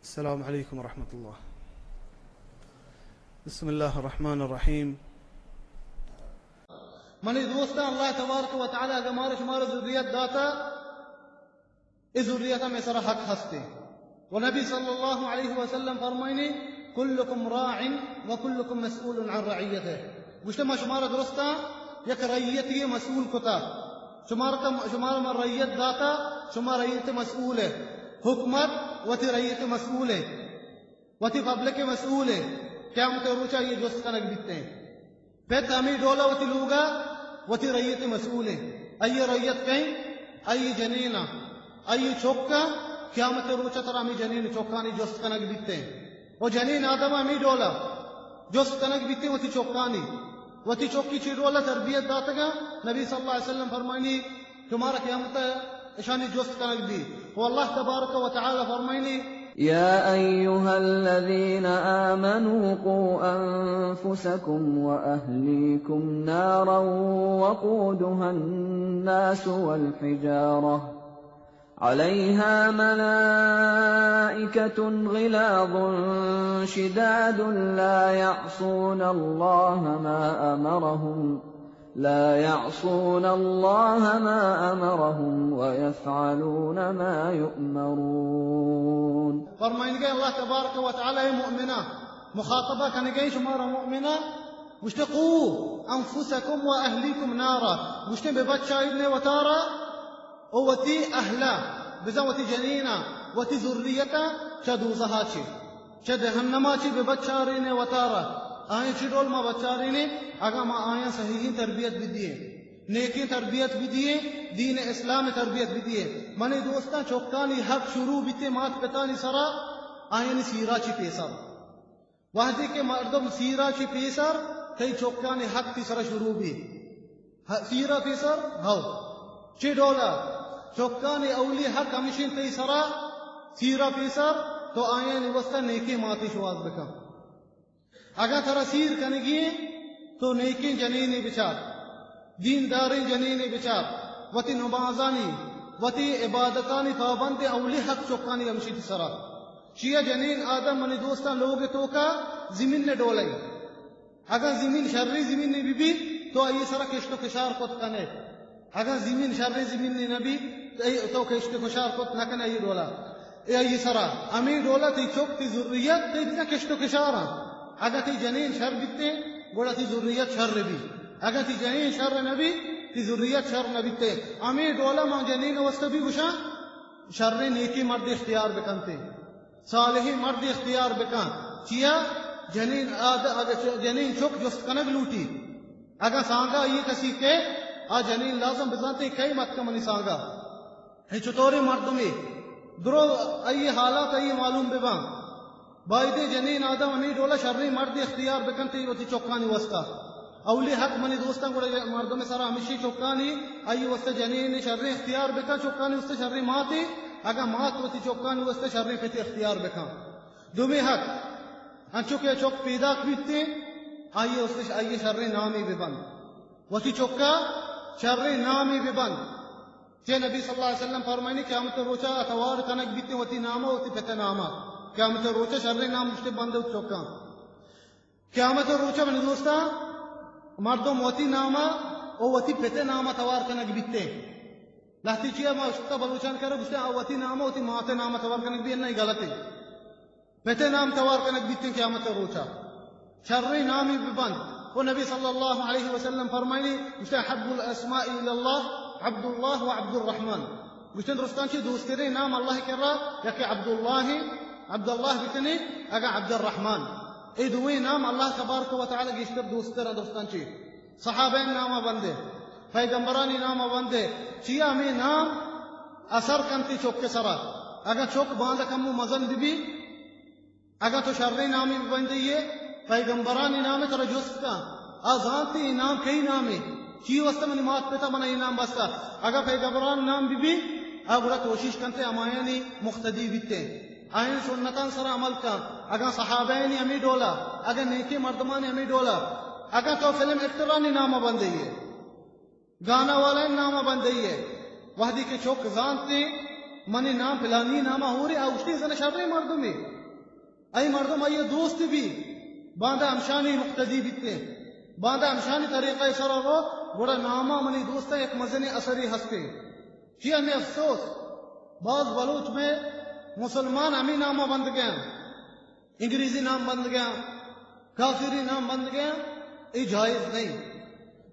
السلام علیکم ورحمۃ اللہ۔ بسم اللہ الرحمن الرحیم۔ منی دوستاں، اللہ تبارک و تعالی اگاں مارا شمارا ذریت داتا، اے ذریت ہمے سرا حق ہستے۔ و نبی صلی اللہ علیہ وسلم فرمائنی، کلکم راع و کلکم مسئول عن رعیتہ۔ گوشتے، ما شمارا درستاں یک رعیتی مسئول کتا۔ شمارا، شمارا ما رعیت داتا، شما رعیت مسئول ہے۔ حکومت وتی رعیت مسئول ہے۔ وتی پبلک ءِ مسئول ایں، قیامت ءِ روچ ءَ آئی ءِ جست کنگ بیت ایں۔ پت ہمے ڈول ءَ وتی لوگ ءَ وتی رعیت ءِ مسئول ایں۔ آئی ءِ رعیت کئے؟ آئی ءِ جنین ءَ، آئی ءِ چک ءَ۔ قیامت ءِ روچ ءَ ترا ہمے جنین ءُ چکانی جست کنگ بیت ایں۔ ءُ جنین آدم ءَ ہمے ڈول ءَ جست کنگ بیت ایں وتی چکانی۔ وتی چکی چی ڈول ءَ تربیت داتگ ءَ؟ نبی صلی اللہ علیہ وسلم فرمائنی، شمارا قیامت ءَ اشانی جست کنگ بی۔ و اللہ تبارک و تعالی فرمائنی، يا أيها الذين آمنوا قوا أنفسكم وأهليكم نارا وقودها الناس والحجارة عليها ملائكة غلاظ شداد لا يعصون الله ما أمرهم، لا يعصون الله ما أمرهم ويفعلون ما يؤمرون۔ فرمائنگے اللہ تبارک و تعالی، اے مؤمناں، مخاطبہ کنگے شمارا مؤمناں، گوشتے، قوا انفسکم و اہلیکم نارا، گوشتے، بہ بچائینے وتارا و وتی اہلا، بزاں وتی جنینا، وتی ذریتا چہ دوزہا چی، چہ جہنما چی بہ بچارینے وتارا۔ آئیں چی ڈول ما بچارینے؟ اگاں ما آیاں صحیحیں تربیت بدییں، نیکیں تربیت بدییں، دین اسلام تربیت بدییں۔ منی دوستاں، چکانی حق شروع بیتے مات پتانی سرا، آیانی سیرا چی پیسر۔ وہدے کہ مردم سیرا چی پیسر، تئی چکانی حق تی سرا شروع بی۔ ہ-، سیرا پیسر، ہو۔ چی ڈولا؟ چکانی اولی حق ہمشین تئی سرا، سیرا پیسر، تو آیانی واسطہ نیکیں ماتی شواز بکن۔ اگاں ترا سیر کنگی انت، تو نیکیں جنینے بچار، دینداریں جنینے بچار، وتی نمازانی، وتی عبادتانی پابند، اولی حق چکانی ہمشی تئی سرا۔ چیا جنین آدم منی دوستاں لوگ توکا زمین نے ڈولے۔ اگاں زمین شریں زمینے بہ بیت، تو آئی سرا کشت و کشار کت کنے۔ اگاں زمین شریں زمینے نہ بیت، تو اے، تو کشت و کشار کت نہ کنے آئی ڈولا۔ اے آئی سرا، ہمے ڈولا تئی چک، تئی ذریت، تئی بزاں کشت و کشاراں۔ اگاں تئی جنین شر بیتیں، گڑا تئی ذریت شر بی۔ اگاں تئی جنین شر نہ بی، تئی ذریت شر نہ بیتیں۔ ہمے ڈولا ما جنین واسطہ بی گوشاں، شریں نیکیں مرد اختیار بکنتے۔ صالحیں مردے اختیار بکن۔ چیا؟ جنین آد-، اگہ چ-، جنین چک جست کنگ لوٹی۔ اگاں سانگا آئی کسی کہ آ جنین لازم بزانتے کئی متکا منی سانگا۔ ہے چطوریں مردمے؟ درو آئی حالات آئی معلوم بباں۔ بایدیں جنین آدم ہمے ڈولا شریں مردے اختیار بکنتے وتی چکانی واسطہ۔ اولی حق منی دوستاں گڑا مردم سرا ہمیشی چکانی، آئی واسطہ جنین شریں اختیار بکن، چکانی واسطہ شریں ماتے، اگاں مات وتی چکانی واسطہ شریں پتے اختیار بکن۔ دومی حق، انچو کہ چک پیداک بیتے، آئی واسطہ ش-، آئی شریں نامی ببند۔ وتی چکا شریں نامی ببند۔ چہ نبی صلی اللہ علیہ وسلم فرمائنی، قیامت روچا توار کنگ بیتے وتی ناما، وتی پتے ناما۔ قیامت روچا شریں نام گشتے بندے وتی چکاں۔ قیامت ءِ روچ ءَ منی دوستاں، مردم وتی نام ءَ و وتی پت ءِ نام ءَ توار کنگ بیت ایں۔ لہتے چیا ما اشکتا بلوچان کرا گوشتے آ وتی نام ءَ وتی مات ءِ نام ءَ توار کنگ بیت، نہ، اے غلط ایں۔ پت ءِ نام توار کنگ بیت ایں قیامت ءِ روچ ءَ۔ شریں نامے بہ بنت۔ و نبی صلی اللہ علیہ وسلم فرمائنی، گوشتے احب الاسماء الی اللہ عبد اللہ و عبد الرحمن۔ گوشتن درستاں چہ دوستریں نام اللہ ءِ کرا یکے عبداللہ ایں، عبداللہ بکنے، اگاں عبدالرحمن۔ اے دوئیں نام اللہ تبارک و تعالی گیشتر دوستر ایں درستاں چہ۔ صحابہ نام ءَ بندے، پیغمبرانی نام ءَ بندے، چیا ہمے نام اثر کنتی چک ءِ سرا۔ اگاں چک باندا کمو مزن بہ بی، اگاں تو شریں نامے بہ بندئے، پیغمبرانی نام ءَ ترا جست کن، آ زانتی اے نام کئی نامے، چی واسطہ منی مات پتا منا اے نام بستا۔ اگاں پیغمبرانی نام بہ بی، آ گڑا کوشش کنتے ہمایانی مقتدی بیتے، آیانی سنتان سرا عمل کن۔ اگاں صحابہانی ہمے ڈولا، اگاں نیکیں مردمانی ہمے ڈولا، اگاں تو فلم ایکٹرانی نام ءَ بندئے، گانا والائیں نام ءَ بندئے، وہدے کہ چک زانت ایں منی نام پلانی نام ءَ ہورے، آ گوشتی زن شریں مردمے۔ اے مردم آئی دوست بی، باندا ہمشانی مقتدی بیتے، باندا ہمشانی طریقہ سرا رو، گڑا ناما منی دوستا یک مزنیں اثری ہستے۔ چیا ہمیں افسوس، باز بلوچ میں مسلمان ہمیں ناما بندگیں، انگریزی نام بندگیں، کافری نام بندگیں، اے جائز نہیں۔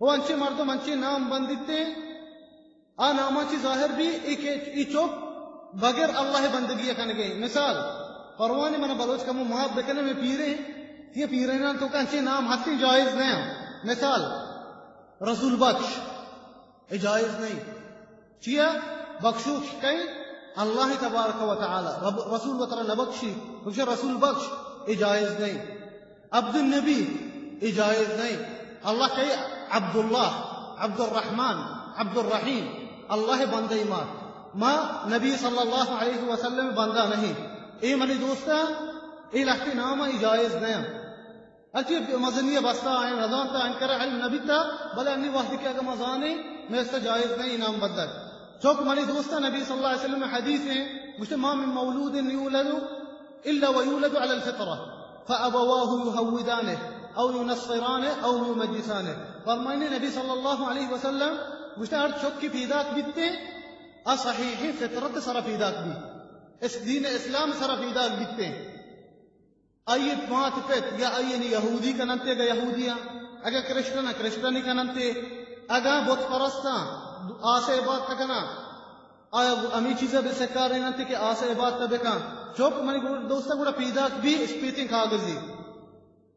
وہ انچے مردم انچے نام بندتے، آ ناماں چی ظاہر بی، اے کہ، اے چک بغیر اللہ بندگی کنگے۔ مثال، پروانے من بلوچ کمو معاف بکنے، میں پیرے، یہ پیرینان تو کنچے نام ہستی جائز نہیں۔ مثال، رسول بخش، اے جائز نہیں۔ چیا؟ بخشوک کئی؟ اللہ تبارک و تعالی۔ رب، رسول و ترا نبخشی، بخش رسول بخش، اے جائز نہیں۔ عبد النبی، اے جائز نہیں۔ اللہ کئی؟ عبداللہ، عبدالرحمن، عبدالرحیم، اللہ بندہ ما۔ ما نبی صلی اللہ علیہ وسلم بندہ نہیں۔ اے منی دوستا، اے لہتے نام اے جائز نہیں۔ اچھی مزنی بستا آئین رضان تا انکر علم نبی تا، بلے انی وحد کے اگر مزانے، میں اس جائز نہیں نام بدل۔ چوک منی دوستا نبی صلی اللہ علیہ وسلم حدیث ہیں، گوشتے، ما من مولود یولد الا ویولد علی الفطرہ، فابواہ یہودانہ او ینصرانہ او یمجسانہ۔ فرمائنے نبی صلی اللہ علیہ وسلم گوشتے، ہر چک کی پیداک بیتے، آ صحیح فطرت سرا پیداک بی، اس دین اسلام سرا پیداک بیتے۔ آئی مات پت یا آئی یہودی کننتے، اگا یہودیاں، اگا کرسچن، کرسچنی کننتے، اگا بت پرستاں، آسے عبادت کناں، آیا ہمیں چیزا بے سکار رہنتے کہ آسے عبادت بکاں۔ چوک منی گوڑ-، دوستا گوڑا پیداک بی اسپیتیں کاغذی۔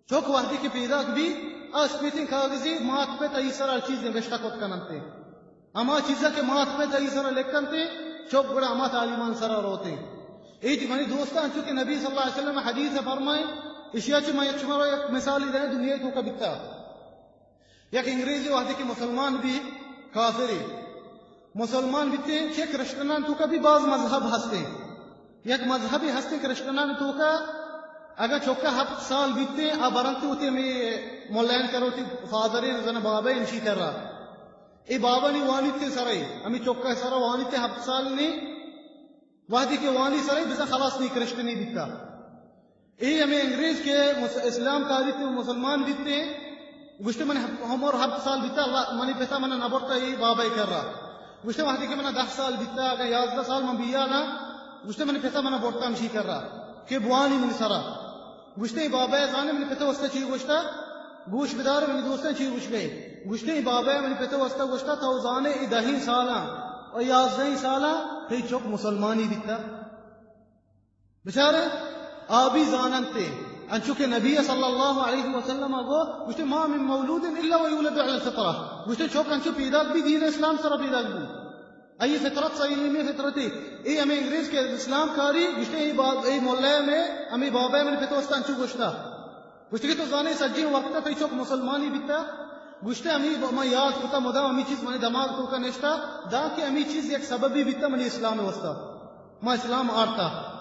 چوک وحدی کہ پیداک بی، آ اسپیتیں کاغذی مات پت آئی سرا چیز نبشتہ کت کننتے۔ ہما چیزا کہ مات پت آئی سرا لکھنتے، چوک گڑا ہما تعلیمان سرا روتے۔ اے جی منی دوستان، چونکہ نبی صلی اللہ علیہ وسلم حدیث فرمائے، اشیا چی من یک شمارا یک مثالی دیں دنیا توکا بیتا۔ یک انگریزی وحدی کہ مسلمان بی، کافری مسلمان بیتے، چہ کرسچنان توکا بھی باز مذہب ہستے۔ یک مذہبی ہستے کرسچنان توکا، اگا چوکا ہفت سال بیتے، آ برنتے ہوتے ہمیں ملین کروتی فادرین زن بابا انشی کرا۔ اے بابا نی وانیتے سرے، ہمیں چوکا سرا وانیتے ہفت سال نی، وحدی کہ وانی سرے بزن خلاص نی کرسچنی بیتا۔ اے ہمیں انگریز کہ مس-، اسلام کاری تے مسلمان بیتے، گوشتے من ہپ-، عمر ہفت سال بیتا، اللہ منی پتا من نبرتا اے بابا کرا۔ گوشتے وحدی کہ من دہ سال بیتا، اگا یازدہ سال من بیالا، گوشتے منی پتا من برتا ہمشی کرا کہ بوانی منی سرا۔ گوشتے اے بابا زانے منی پتا واسطہ چی گوشتا، گوش بدار منی دوستان چی گوش گئے۔ گوشتے اے بابا منی پتا واسطہ گوشتا، تو زانے اے دہیں سالاں و یازدہیں سالاں تئی چک مسلمانی بیتا۔ بچارے، آ بھی زاننتے، انچو کہ نبی صلی اللہ علیہ وسلم گو، گوشتے، ما من مولود الا ویولد علی الفطرہ۔ گوشتے، چوک انچو پیداک بھی دین اسلام سرا پیداک بھی۔ اے فطرت سلیم فطرتی۔ اے ہمیں انگریز کہ اسلام کاری، گوشتے، اے با-، اے مولا میں، ہمیں بابا میں پتو است انچو گوشتا۔ گوشتے کہ تو زانے سجی وقت تئی چوک مسلمانی بیتا۔ گوشتے، ہمیں ب-، ما یاد کتا مدام ہمیں چیز منی دماغ توکا نشتا، دا کہ ہمیں چیز یک سببی بیتا منی اسلام واسطہ۔ ما اسلام آرتا۔